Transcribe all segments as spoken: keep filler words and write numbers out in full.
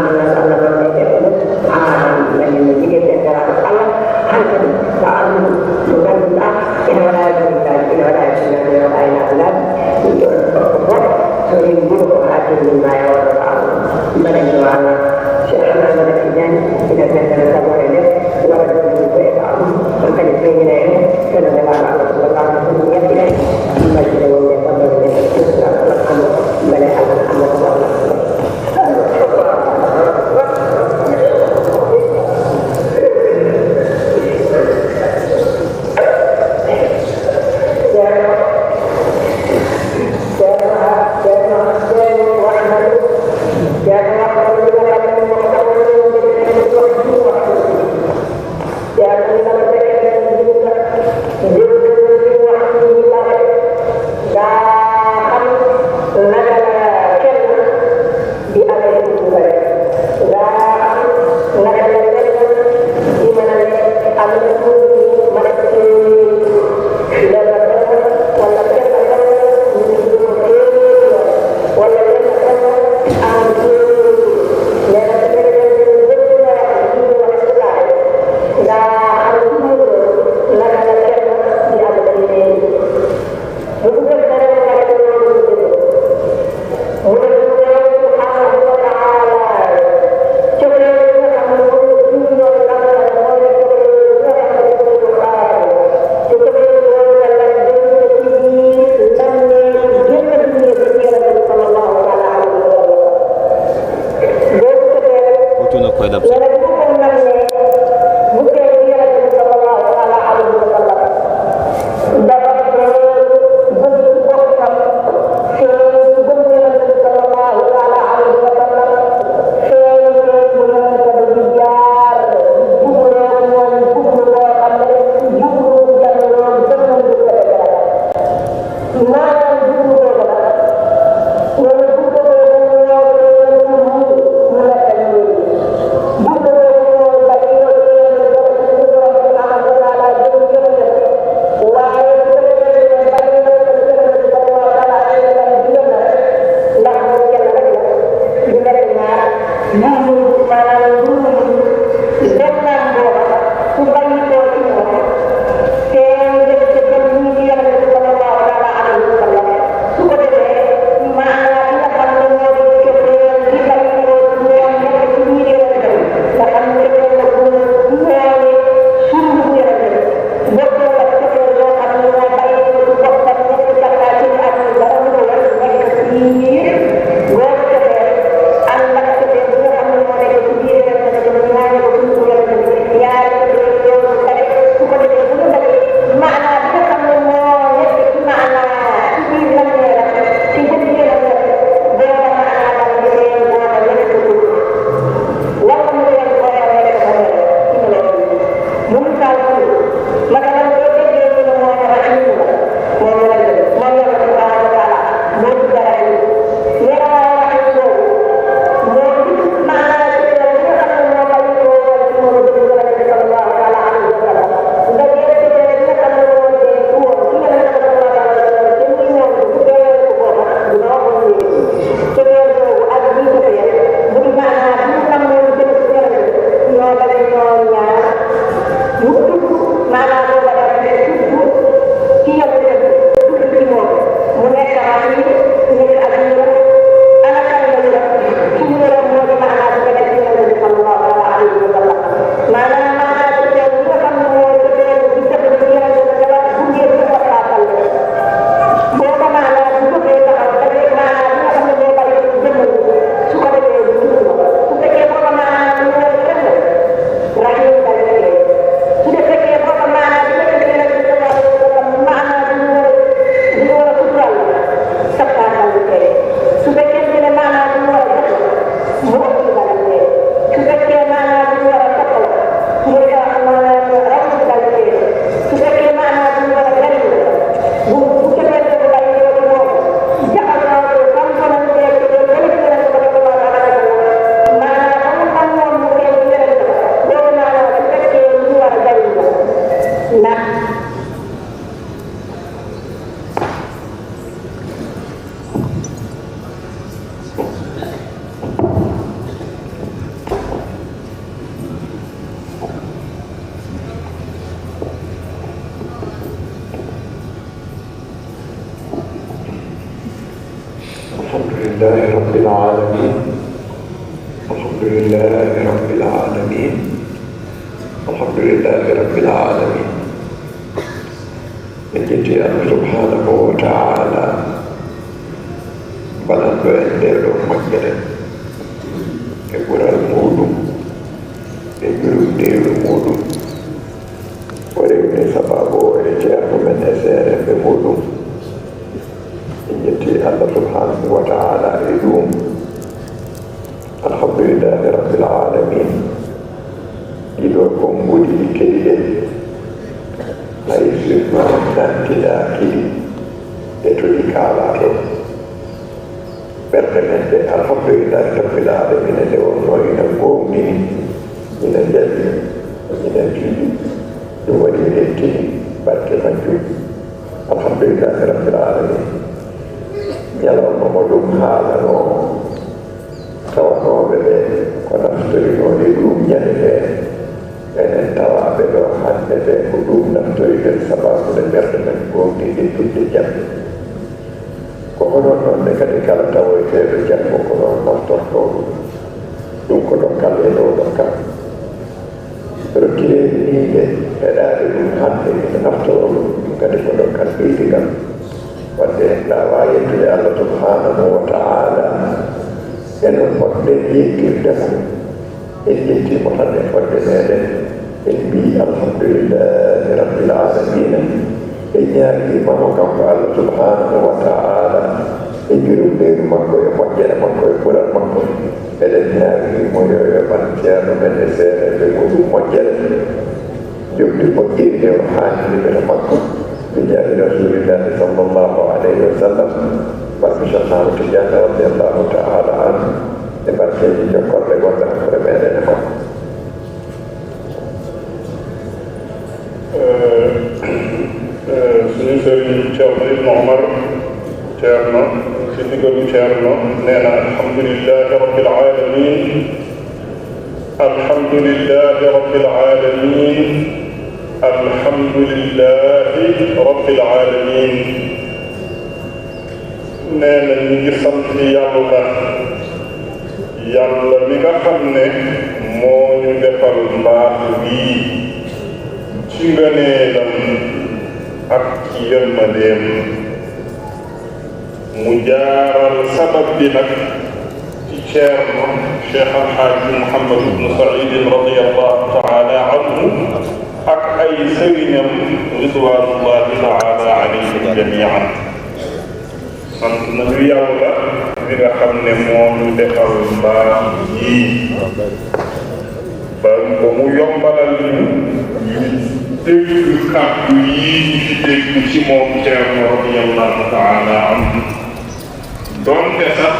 Amadou Sall noon e ɓe ɗum, a, mbaɗi no jogii dentalaaɗo Allah, hankadi ko ardu mo ngannduɗaa ina waɗa e banndiraaji, ina waɗa e sunnaaji, ina waɗa e naafilaaji, ɗum ɗoon ko goto so rewi wuro ko haa tindin ma e oɗo ko Allah. Mbaɗani mo Allah, Cheikh Ahmad Ahmad Tidiane ina dental sagoore nde, wara ɗum ko e ko Allah, hankadi feeñina en, kono Nelaaɗo Allah sallallahu alaihi wa sallam yaɓɓinani, mbaɗi ɗum wonde sagoore nde, Islam Allah Allah, mbaɗe Allah Allah Allah. Daa xam naka la kenn di amee suukare, daa xam naka la kenn di mën a lekk am na tuuti ma def ci lenn benn wala kenn benn ñu ngi ko téeméeri yoon wala lenn benn am téeméeri nee na su fekkee ne ñu gën a wax ñu ngi wax ci laaj daa xam tuuti naka la kenn di am téeméeri. Mu ne suñu Borom subhanahu wa taala, cofeel yi nga xam ne moom la suñu Borom am, mooy cofeel yi nga xam ne moom la ñu xaar. Te cofeel yooyu la lan dañu ko ci nammeeku génn dunya ci Yonent bi sallallahu taala alayhi wa sallam. Boobu cofeel, Yonent bi ko nammee mu teew ci Yonent bi sallallahu taala alayhi wa sallam. Dafa feeñ bëgg boppam, feeñ bëgg Yonent bi sallallahu taala alayhi wa sallam, feeñ feeñ bu Yonent bi di jaar, di jubloo moom, jublu boo xam ne jublu bu jàll loolu gën na lu ko dëgëral. Maanaam jublu boobu nag, nee na jublu boobu moo feeñ ci moom mu nekk ak yéen. Jublu boobu moo bàyyi ko ci Yonent bi, ci Borom bi subhanahu wa taala jëm ci Yonent bi. Waaye bu ko defee ne bàyyi na ko ci Yonent bi sallallahu taala alayhi wa sallam di yónn rek, ndax moom kenn rek la, du nekk ñaar, lii muy maanaam lu mu benn booba su bàyyi ko ci moom, te def ca jëm ñu ci Yonent bi sallallahu taala alayhi wa sallam. لله رب العالمين. الحمد لله رب العالمين. الحمد لله رب العالمين. En njetti Allah subhanahu wa ta'ala, baɗanɗo en ndee ɗoo moƴƴere e ɓural muuɗum e yurmeende muuɗum. O rewni sabaabu o e ceerno men e seereeɓe muuɗum. En njetti Allah subhanahu wa ta'ala e ɗum. Alhamdulillahi rabbil alamin. Ɗiɗo konnguɗi ɗi keɗiɗen, hay sinno nantiɗaaki ɗi e to ɗi kaalaa to. Ɓerɗe men ɗe, alhamdulillahi rabbil alamin, nde wonnoo ina goongɗini, ina njaɓi, ina tiiɗi. Ɗum waɗi eɗen tini barke majjum. Alhamdulillahi rabbil alamin. Ñalawma mo ɗum haalanoo, tawanooɓe ɓe ko naftorinooɓe ɗum ñande nde, enen tawaaɓe ɗo hannde ɓe ko ɗum naftoriɗen, sabaabu nde ɓerɗe men goongɗi ɗiɗɗude jannde. Ko hono noon ne kadi kala tawoyteeɗo janngo ko noon naftortoo ɗum. Ɗum ko dokkal e dow dokkal. Rokkireede miile heɗaade ɗum hannde ina naftoroo ɗum, ɗum kadi ko dokkal ɓeydigal. Wadde en ɗaawaa yettude Allah subhanahu wa ta'ala, eno poɗɗen yettirde mo. En njettii mo tan e fodde meeɗen, en mbii alhamdulillahi rabbil alamina. En ñaagiima mo kanko Allah subhanahu wa ta'ala e yurmeende makko e moƴƴere makko e ɓural makko. Eɗen ñaagii mo yo yoɓan ceerno men e seereeɓe muɗum moƴƴere. Joɓdi moƴƴiri nde o haaniri ɓe to makko. Bi jaahi Rasulillahi sallallahu alayhi wa sallam. Barke Cheikh Ahmad Tidiane radiyallahu ta'ala anhu. E barkeeji jokkorɗe gonɗe hakkunde meeɗen e makko. Eh, eh, suñu sëriñ Ceerno Ibnu Omar, Ceerno, si ndigalu Ceerno, nee na, alhamdulillahi rabbil alamin. Alhamdulillahi rabbil alamin. Alhamdulillahi rabbil alamin. Nee na ñu ngi sant Yàlla, Yàlla mi nga xam ne moo ñu defal mbaax bii ci ngëneelam ak ci yërmandeem. Mu jaaral sabab bi nag ci Ceerno Cheikh Al Hadj Mouhamadou Ibn Saïd radiyallahu ta'ala anhu ak ay sëriñam ridwanullahi ta'ala alayhim jami'an. Sant nañu Yàlla mi nga xam ne moo ñu defal mbaax yii, ba, ba mu yombalal ñu, ñu dégg kàddu yii ñu ci dégg ci moom Ceerno radiyallahu ta'ala anhu. Donte sax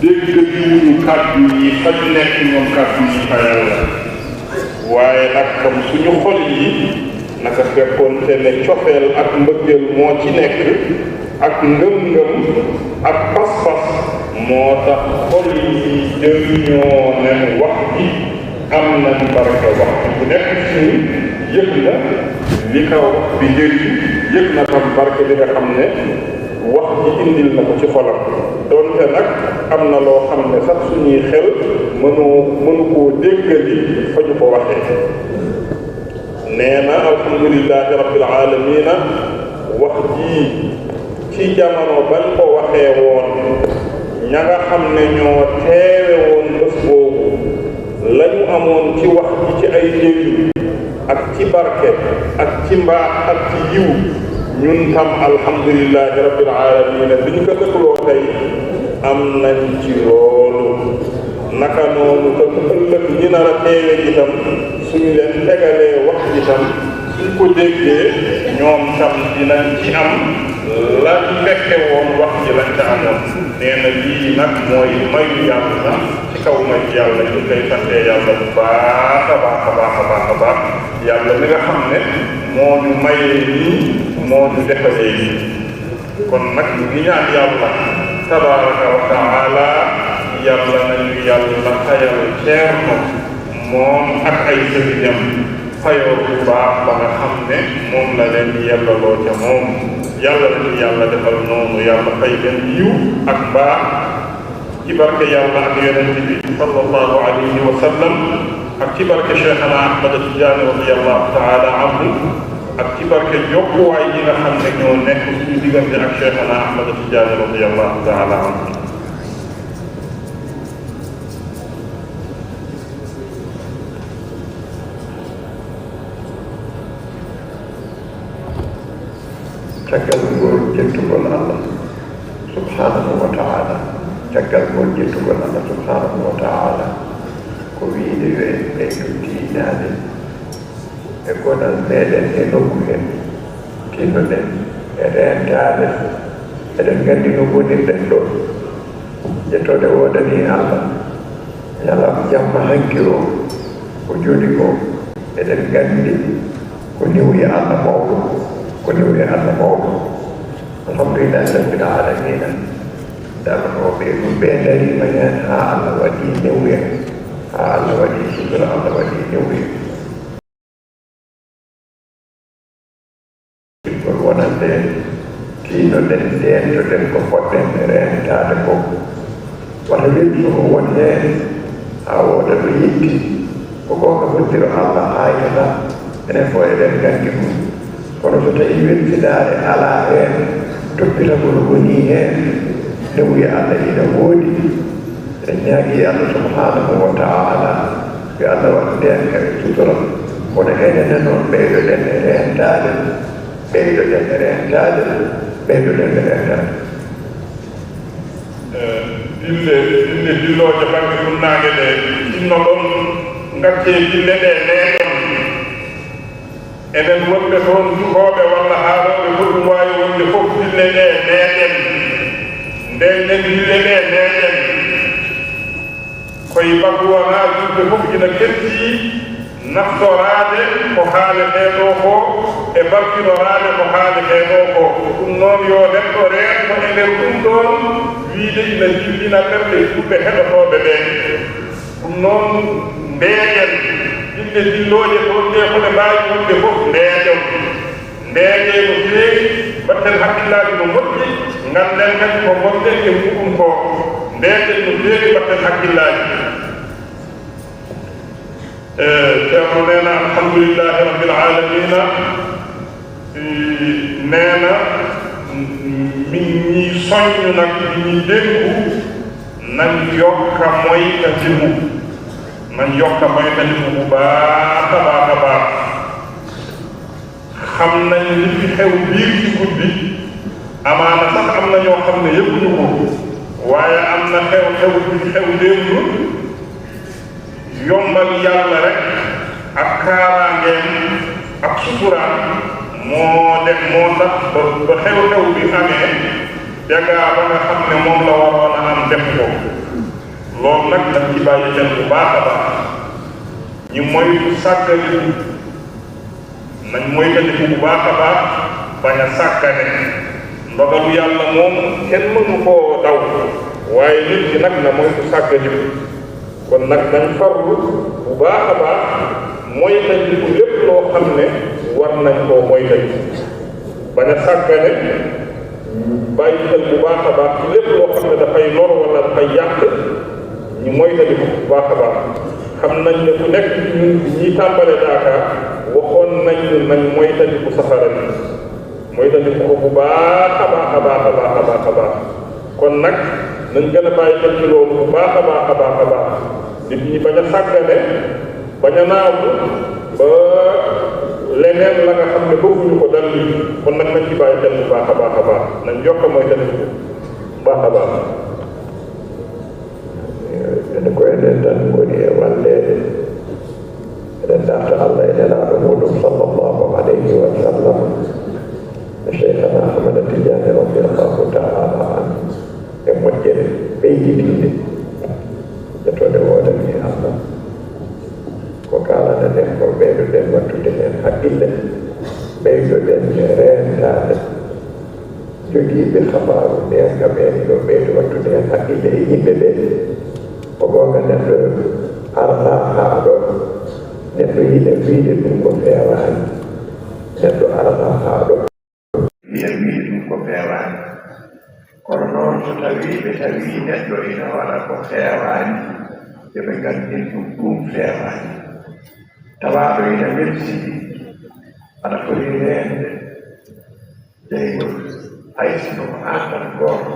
dégg nañu kàddu yi fa ñu nekk ñoom kàddu yi fa Yàlla, waaye nag comme suñu xol yi naka fekkoonte ne cofeel ak mbëggeel moo ci nekk, ak ngëm-ngëm, ak pas-pas, moo tax xol yi jëriñoo nañ wax ji, am nañ barke. Wax ji bu nekk ci ñun yëg na li ko wax bi njëriñ, yëg na tam barke bi nga xam ne wax ji indil na ko ci xolam. Donte nag am na loo xam ne sax suñuy xel mënu, mënu koo déggali fa ñu ko waxee. Nee na, alhamdulillahi rabbil alamina, wax ji ci jamono bañ ko waxee woon, ña nga xam ne ñoo teewe woon bés boobu, la ñu amoon ci wax ji ci ay njëriñ ak ci barke ak ci mbaax ak ci yiw, ñun tam alhamdulillahi rabbil alamina, bi ñu ko dëkkloo tey am nañ ci loolu. Naka noonu tam ëllëg ñi nar a teewe itam, suñ leen tegalee wax ji tam, suñ ko déggee, ñoom tam dinañ ci am la fekke woon wax ji lañ ca amoon. Nee na lii nag mooy mayu Yàlla ci kaw mayu Yàlla, ñu koy sante Yàlla bu baax a baax a baax a baax a baax. Yàlla mi nga xam ne moo ñu mayee nii, moo ñu defalee nii. Kon nag ñu ngi ñaan Yàlla tabaraka wa taala, Yàlla nañu Yàlla fayal Ceerno moom ak ay sëriñam, fayoo bu baax ba nga xam ne moom la leen yellaloo ca moom. Yàlla nañu Yàlla defal noonu, Yàlla fay leen yiw ak mbaax, ci barke Yàlla ak Yonent bi sallallahu alayhi wa sallam, ak ci barke Cheikhana Ahmad Tidiane radiyallahu ta'ala anhu, ak ci barke jokkuwaay yi nga xam ne ñoo nekk suñu diggante ak Cheikhana Ahmad Tidiane radiyallahu ta'ala anhu. Caggal ngol jettugol Allah subhanahu wa ta'ala, caggal ngol jettugol Allah subhanahu wa ta'ala, ko wiide yo en ɓeydu tiiɗaade e gonal meɗen e nokku hee, tinnoɗen e reentaade. Eɗen nganndi no ngonirɗen ɗo. Yettode woodanii Allah. Ñalawma jamma hanki o, ko jooni ko, eɗen nganndi ko niwri Allah mawɗo, ko niwri Allah mawɗo. Alhamdulillahi rabbil alamina. Darnooɓe ɗum ɓe dariima heen haa Allah waɗi niwre, haa Allah waɗi sutura, Allah waɗi niwre. Ngol wonande, tiinoɗen, ndeentoɗen ko poɗɗen reentaade ko. Wata welsu o won heen, haa wooda ɗo yetti. Ko goonga, hoddiro Allah haaynataa, enen fof eɗen nganndi ɗum. Kono so tawii welsindaare alaa heen, toppitagol wonii heen, nde wiya Allah ina woodi. Eɗen ñaagii Allah subhanahu wa ta'ala, yo Allah waɗ ndeenka e sutura. Kono enen ne noon, ɓeydoɗen e reentaade, ɓeydoɗen e reentaade, ɓeydoɗen e reentaade. Eh, dille, dille dillooje bannge funnaange ɗe, tinnoɗon, ngaccee dille ɗe, neeɗon. Enen wonɓe toon, sukooɓe walla haalooɓe, ko ɗum waawi wonde fof, dille ɗe, neeɗen. Ndeen nen dille ɗe, neeɗen. Koye Bakuwa, haa julɓe fof ina keɓtii naftoraade ko haaletee ɗoo ko, e barkinoraade ko haaletee ɗoo ko. Ɗum noon, yo neɗɗo reen ko e nder ɗum ɗoon, wiyde ina jillina ɓerɗe julɓe heɗotooɓe ɓee. Ɗum noon, ndeeƴen, dille dillooje toon ɗe, ko ɗe mbaawi wonde fof, ndeeƴon. Ndeeƴee no feewi, mbaɗten hakkillaaji no moƴƴi, ngannden kadi ko ngonɗen e muuɗum ko. Ndeeƴen no feewi, mbaɗten hakkillaaji. E, Ceerno nee na, alhamdulillahi rabbil aalamiina. E, nee na, min ñii soññu nag, min ñii ndengu, nan yokka moytandiku. Nan yokka moytandiku bu baax a baax a baax. Xam nañ li fi xew biig ci guddi, amaana sax am na ñoo xam ne yëgguñu ko, waaye am na xew-xew bu fi xew démb. Yombal Yàlla rekk ak kaaraangeem ak suturaam moo dem, moo tax ba, ba xew-xew bi amee, jagaa ba nga xam ne moom la waroon a am def ko. Loolu nag, nañ ci bàyyi xel bu baax a baax. Ñu moytu sàggane. Nañ moytandiku bu baax a baax, bañ a sàggane. Ndogalu Yàlla moom, kenn mënu koo daw, waaye nit ki nag na moytu sàggane. Kon nag, nañ farlu bu baax a baax, moytandiku lépp loo xam ne war nañ koo moytandiku. Bañ a sàggane, bàyyi xel bu baax a baax ci lépp loo xam ne dafay lor wala dafay yàq, ñu moytandiku bu baax a baax. Xam nañ ne ku nekk ci ñun, bi ñuy tàmbale Daaka, waxoon nañ ñu nañ moytandiku safara bi. Moytandiku ko bu baax a baax a baax a baax a baax a baax. Kon nag, nañ gën a bàyyi xel ci loolu bu baax a baax a baax a baax. Nit ñi bañ a sàggane, bañ a naagu ba leneen la nga xam ne bëgguñu ko dal lii. Kon nag, nañ ci bàyyi xel bu baax a baax a baax, nañ yokk a moytandiku bu baax a baax. Ene ko enen tan ngoni e walleede. Eɗen darta Allah e Nelaaɗo muuɗum, sallallahu alayhi wa sallam, e Cheikhana Ahmada Tidiane radiyallahu ta'ala anhu, e moƴƴere ɓeyditiinde, yettode woodanii Allah. Ko kaalanaɗen ko, ɓeydoɗen waɗtude heen haqqille, ɓeydoɗen reentaade. Jogiiɓe habaaru ndeenka ɓeen yo ɓeydo waɗtude heen haqqille e yimɓe ɓe. Ko goonga, neɗɗo arata haa ɗo, neɗɗo yiɗa wiyde ɗum ko feewaani. Neɗɗo arata haa ɗo, yiɗa wiyde ɗum ko feewaani. Kono noon, so tawii ɓe tawii neɗɗo ina waɗa ko feewaani, yo ɓe nganndin ɗum, ɗum feewaani. Tawaaɗo ina welsiti, aɗa foti reende jeyngol. Hay sinno ko aan tan gooto,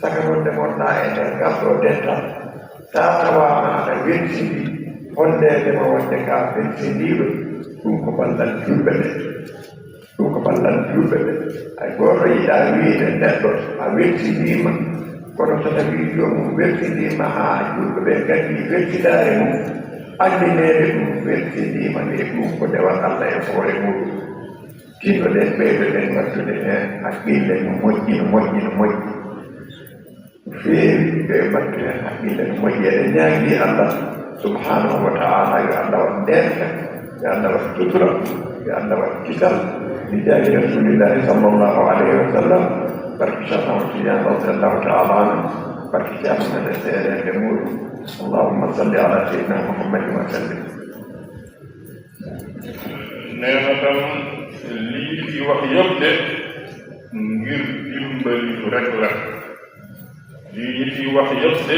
saka noon nde ngonɗaa e nder ngal ɗoo dental, so a tawaama aɗa welsiti, holleede ma wonde ko a welsindiiɗo, ɗum ko ballal juulɓe ɓe. Ɗum ko ballal juulɓe ɓe. Hay gooto yiɗaa wiyde neɗɗo a welsindiima, kono so tawii joomum welsindiima haa juulɓe ɓe nganndi welsindaare mum, anndineede ɗum welsindiima nde, ɗum ko dewal Allah e hoore muɗum. Tinno ɗen, ɓeydo ɗen wattude heen haqqille no moƴƴi, no moƴƴi, no moƴƴi. Feewi ɓe mbattu heen haqqille no moƴƴi. Eɗen ñaagii Allah subhanahu wa ta'ala, yo Allah waɗ ndeerka, yo Allah waɗ sutura, yo Allah waɗ kisal, bi jaahi rasulillahi sallallahu alayhi wa sallam, barke Cheikh Ahmad Tidiane radiyallahu ta'ala anhu, barke Cheikh Ahmad e seereende muɗum. Allahumma salli ala sayyidina Muhammadin wa sallim. Nee na tam, lii fi wax yëpp de ngir dimbali ñu rek la. Lii ñu fi wax yëpp de,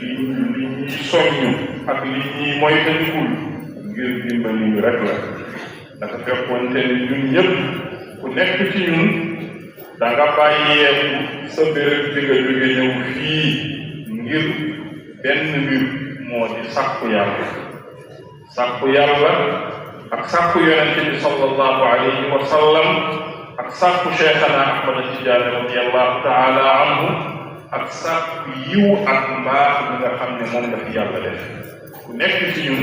li li ñuy soññu ak li ñuy moytandikul, ngir dimbali ñu rek la. Dafa fekkoonte ni ñun ñëpp, ku nekk ci ñun, da nga bàyyeeku sa béréb bi nga jóge ñëw fii ngir benn mbir, moo di sàkku Yàlla. Sàkku Yàlla ak sàkku Yonent bi sallallahu alayhi wa sallam ak sàkku Cheikhana Ahmad Tidiane radiyallahu ta'ala anhu ak sàkku yiw ak mbaax mi nga xam ne moom la fi Yàlla def. Ku nekk ci ñun,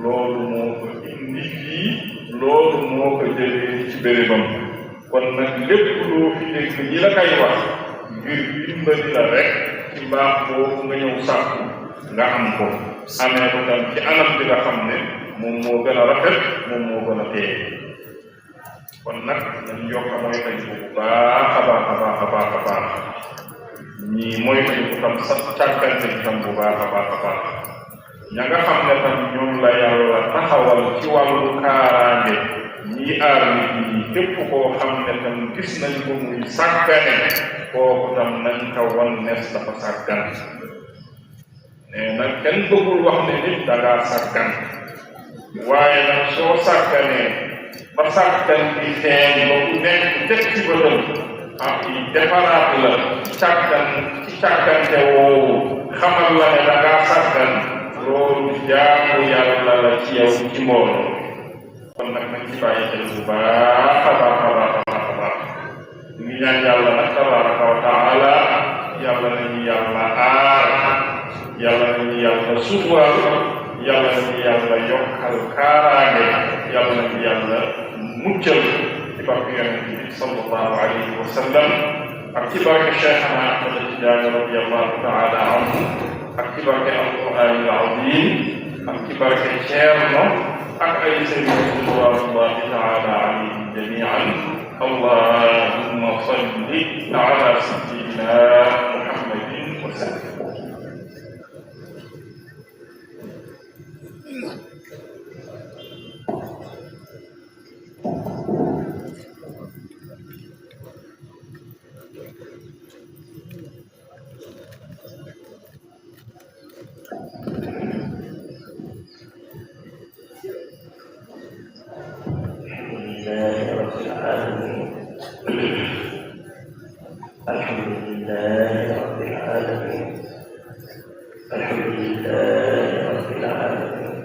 loolu moo ko indi fii, loolu moo ko jëlee ci bérébam. Kon nag, lépp loo fi dégg ñi la koy wax ngir dimbali la rek ci mbaax boobu nga ñëw sàkku, nga am ko, amee ko tam ci anam bi nga xam ne moom moo gën a rafet, moom moo gën a teey. Kon nag, nañ yokk a moytandiku bu baax a baax a baax a baax a baax. Ñi moytandiku tam sa càggante tam bu baax a baax a baax. Ña nga xam ne tam ñoom la Yàlla taxawal ci wàllu kaaraange, ñi aar nit ñi, képp koo xam ne tam gis nañ ko muy sàggane, kooku tam nañ ko won nes dafa sàggan. Nee na, kenn bëggul wax ne nit da ngaa sàggan, waaye nag soo sàgganee ba sàggan di feeñ, ba ku nekk teg ci bëtam, ah, defaraat la ci càggan, ci càggante woowu, xamal la ne da ngaa sàggan, loolu jaamu Yàlla la ci yow, ci mbooloo. Kon nag, nañ ci bàyyi xel bu baax a baax a baax a baax a baax. Ñu ngi ñaan Yàlla nag, tabaraka wa taala, Yàlla nañu Yàlla aar, Yàlla nañu Yàlla suturaal, Yàlla nañu Yàlla yokkal kaaraange, Yàlla nañu Yàlla muccal ci barke Yonent bi sallallahu alayhi wa sallam, ak ci barke Cheikhana Ahmad Tidiane radiyallahu taala anhu, ak ci barke Alquran al Azim, ak ci barke Ceerno, ak ay sëriñ, ridwanullahi taala alayhim jamian. Allahumma salli ala sayyidina Muhammadin wa sallim. الحمد لله رب العالمين. الحمد لله رب العالمين. الحمد لله رب العالمين.